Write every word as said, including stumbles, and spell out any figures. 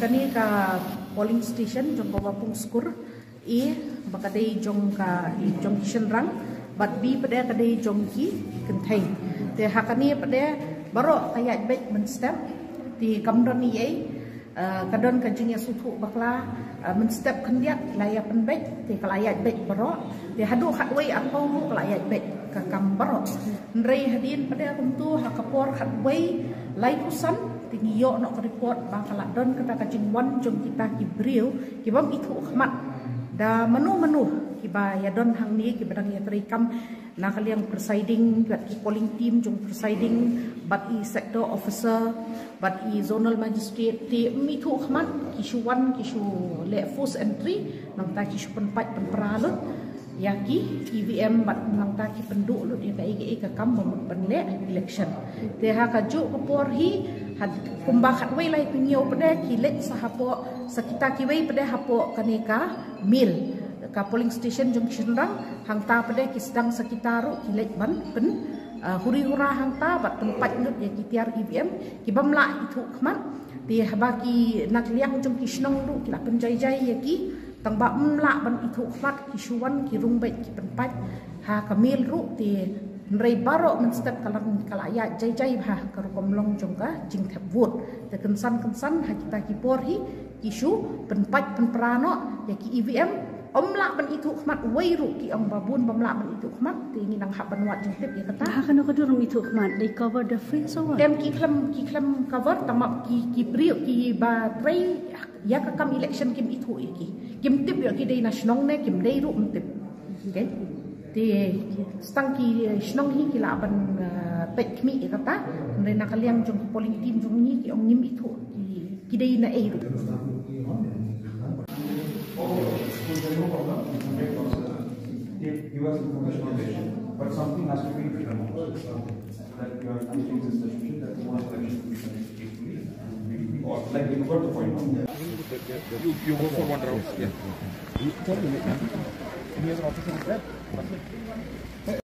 Kane ka polling station jong ka Wapung Skur, A ba ka dei jong ka, jong ki shynrang, bad B pat ka dei jong ki kynthei. Te ha kane pat baroh ka ïaid beit mynstep. Te kam don ei ei, eh, ka don ka jingïasngewthuh bakla, eh, mynstep khyndiat la ïa pynbeit, te ka la ïaid beit baroh. Te haduh khatwei arphew ruh ka la ïaid beit ka kam baroh. Hynrei hadien pat kumta ha ka por khatwei laiphew san, te ngi ïoh noh ka report ba ka la don kata ka jingwan jong kita ki briew ki bym ithuh khmat da mano mano kiba ïa don hangne, kiba dang ïa trei kam na ka liang presiding, bad ki polling team jong presiding, bad i sector officer, bad i zonal magistrate, te ym ithuh khmat, ki shu wan, ki shu leh forced entry, nangta ki shu pynpait pynpra lut ïa ki E V M, bad nangta ki pynduh lut ïa kaei kaei ka kam ba mut ban leh election. Te ha kajuh ka por hi, ha kumba khatwei laiphew hynñiew pat ki leit sa hapoh, sa kita kiwei pat hapoh kane ka mill, ka polling station jong ki shynrang, hangta pat ki sdang sa kita ruh ki leit ban pyn, ah, huri hura hangta bad pynpait lut ïa ki tiar E V M ki bym lah ithuh khmat. Te haba ki na ka liang jong ki shnong ruh ki la pynjai jai ïa ki, tang ba ym lah ban ithuh khmat, ki shu wan ki rung beit ki pynpait ha ka mill ruh. Te hynrei baroh mynstep ka la, ka la ïaid jai jai bha ka rukom long jong ka jingthep vote. Te kynsan kynsan ha kita ki por hi ki shu pynpait pynpra noh ïa ki E V M, ym lah ban ithuh khmat, wei ruh ki ong ba bun bym lah ban ithuh khmat. Te ngi nang hap ban wad jingtip ïa kata. Ha kano ka dur ym ithuh khmat? They cover the face or what? Em, ki khlem, ki khlem cover, tang ba ki, ki briew kiba trei ïa ka kam election kim ithuh ïa ki. Kim tip ïa ki dei na shnong ne kim dei ruh ym tip. Okay. Te tang ki, eh, shnong hi ki lah ban, eh, peit khmih ïa kata. Hynrei na ka liang jong ki polling team jong ngi ki ong ngim ithuh ki, ki dei na ei ruh. Give us information on this, but something has to be written about it. That you are committing this session, that you want election to be conducted peacefully, or like you got the point, no? You, you go for one round. Yeah. Any other officer is there?